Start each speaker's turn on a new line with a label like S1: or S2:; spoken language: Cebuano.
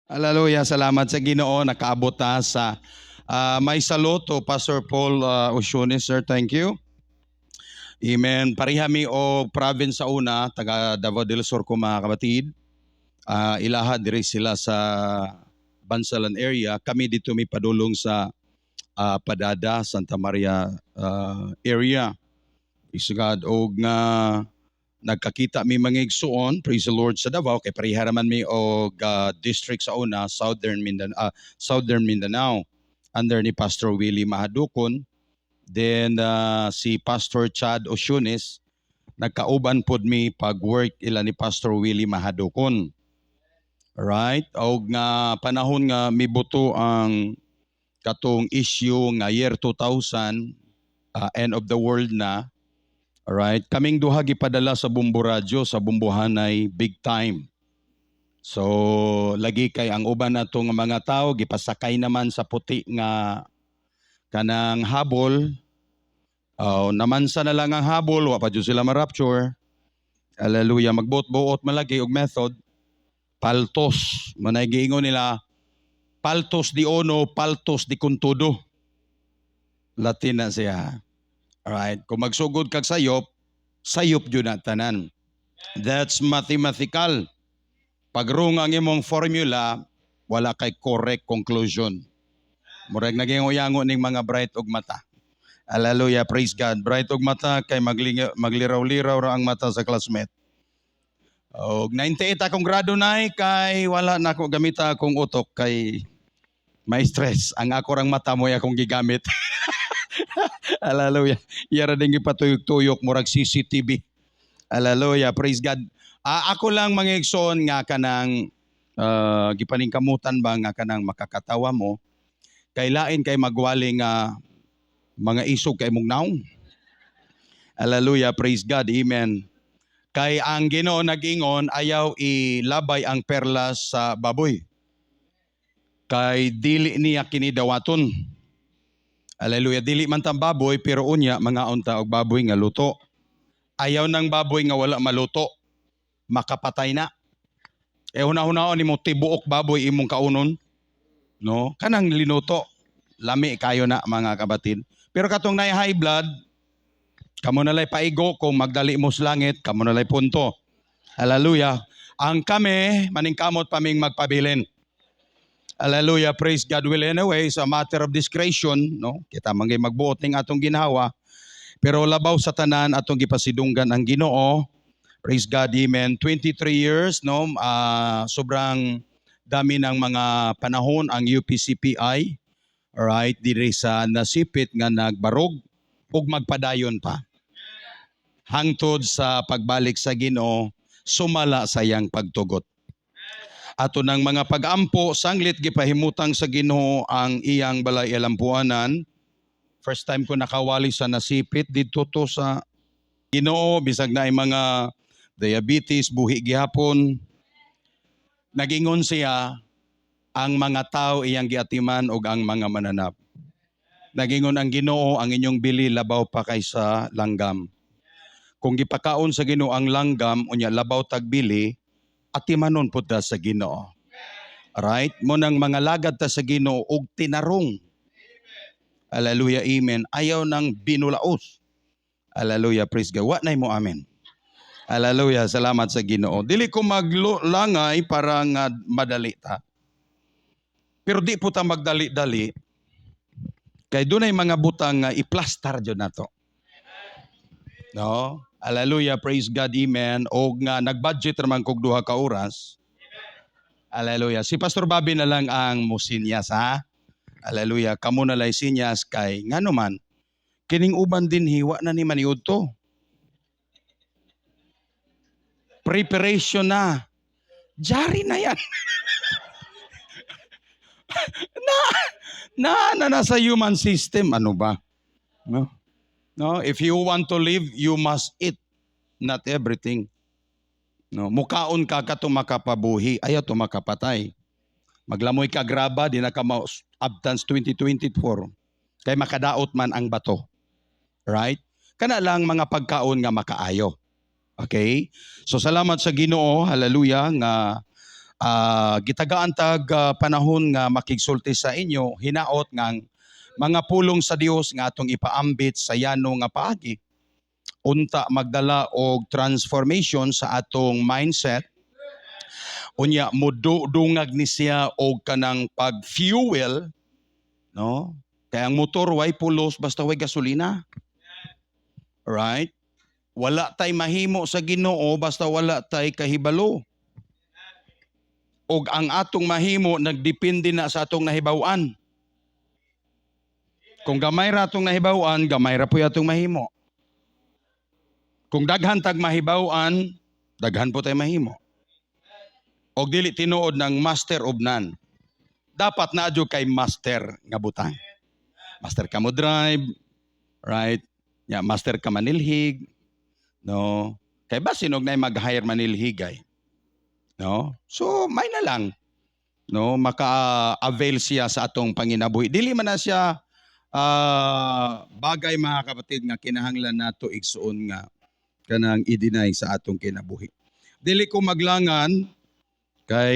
S1: Hallelujah, salamat sa Ginoo, nakaabot ta sa may saluto Pastor Paul Osiones, sir, thank you. Amen. Pareha mi og province sa una, taga Davao del Sur ko, mga kapatid. Ilaha diri sila sa Bansalan area. Kami dito mi padulong sa Padada, Santa Maria area. Praise God. Og nga nagkakita mi mga igsuon, praise the Lord, sa Davao kay pareha raman mi og district sa una, Southern Mindanao under ni Pastor Willie Mahadukon. Then si Pastor Chad Osiones, nagkauban pod mi pag-work ila ni Pastor Willie Mahadukon. Alright? Og nga panahon nga mibuto ang katong issue nga year 2000, end of the world na. Alright? Kaming duha gipadala sa Bombo Radyo sa Bombohanay, big time. So lagi kay ang uban nato nga mga tao gipasakay naman sa puti nga kanang habol. Oh, namansa na lang ang habol, wa pa jud sila ma-rapture. Hallelujah, magbuot-buot man lagi og method. Paltos, manay giingon nila, paltos di ono, paltos di contodo. Latin na siya. Alright, kung magsugod kag sayop, sayop jud na tanan. That's mathematical. Pag wrong ang imong formula, wala kay correct conclusion. Murag naging uyango ning mga bright og mata. Hallelujah, praise God. Bright og mata kay magliraw-liraw ra ang mata sa classmate. Og 98 akong grado na kay wala na ako gamita akong utok kay may stress. Ang ako rang mata mo akong gigamit. Hallelujah. Iyara din gipatuyok-tuyok murag CCTV. Hallelujah, praise God. Ako lang, mga igsoon, nga kanang gipaningkamutan ba nga kanang makakatawa mo kay lain kay magwali nga mga isog kay mong naong. Hallelujah, praise God, amen. Kay ang Ginoo nag-ingon, ayaw ilabay ang perlas sa baboy. Kay dili niya kini dawaton. Hallelujah, dili man tang baboy pero unya mangaon ta og baboy nga luto. Ayaw ng baboy nga wala maluto. Makapatay na. Eh huna-hunaon nimo tibuok baboy imong kaunon. No? Kanang linuto. Lami kayo na, mga kabatid. Pero katong nay high blood, kamo na lay paigo kung magdali mo sa langit, kamo na lay punto. Hallelujah. Ang kami, maningkamot pa ming magpabilin. Hallelujah, praise God. Well, anyway, sa matter of discretion, no? Kita man magbuot ning atong ginhawa. Pero labaw sa tanan, atong gipasidunggan ang Ginoo. Praise God, amen. 23 years, no? Sobrang dami ng mga panahon ang UPCPI. Alright, diri sa Nasipit nga nagbarog ug magpadayon pa. Hangtod sa pagbalik sa Ginoo, sumala sa iyang pagtugot. Ato ng mga pag-ampo, sanglit gipahimutang sa Ginoo ang iyang balay alampuanan. First time ko nakawali sa Nasipit didto to sa Ginoo, bisag na mga diabetes, buhi gihapon. Nagingon siya ang mga tao iyang giatiman og ang mga mananap. Nagingon ang Ginoo, ang inyong bili labaw pa kaysa langgam. Kung gipakaon sa Ginoo ang langgam, unya labaw tag bili, atimanon pud ta sa Ginoo. Alright? Mo nang mga lagad ta sa Ginoo og tinarong. Hallelujah, amen. Ayaw nang binulaos. Hallelujah, praise God. Wa nay mo amen. Hallelujah, salamat sa Ginoo. Dili ko maglangay para nga madali ta. Pero di po ta magdali-dali kay dunay mga butang nga iplastar jud nato. No? Hallelujah, praise God, amen. Og nga nag-budget raman kog 2 ka oras. Hallelujah. Si Pastor Bobby na lang ang musinyas, ha. Hallelujah. Kamo na lay sinyas kay ngano man kining uban din hiwa na ni maniud to. Preparation na. Jari na yan. Na na na nasa human system, ano ba? No? No, if you want to live, you must eat. Not everything. No, mukaon ka kato makapabuhi, ayaw to makapatay. Maglamoy ka graba, di na ka abtans 2024. Kay makadaot man ang bato. Right? Kana lang mga pagkaon nga makaayo. Okay? So salamat sa Ginoo, hallelujah, nga Gitagaan tag panahon nga makigsulti sa inyo, hinaot ngang mga pulong sa Dios nga atong ipaambit sa yano nga paagi unta magdala og transformation sa atong mindset, unya mudungag ni siya og kanang pag-fuel, no? Kay ang motor way pulos basta way gasolina, right? Wala tay mahimo sa Ginoo basta wala tay kahibalo, og ang atong mahimo nagdepende na sa atong nahibaw-an. Kung gamay ra atong nahibaw-an, gamay ra po'y atong mahimo. Kung daghan tag mahibaw-an, daghan po tay mahimo. Og dili tinuod ng master of none. Dapat na jud kay master nga butang. Master ka mo drive, right? Ya, master ka manilhig, no? Kay basin og nay mag-hire manilhigay. No? So, may na lang, no, maka-avail siya sa atong panginabuhi. Dili man na siya bagay, mga kapatid, nga kinahanglan nato, igsuon, nga kanang i-deny sa atong kinabuhi. Dili ko maglangan kay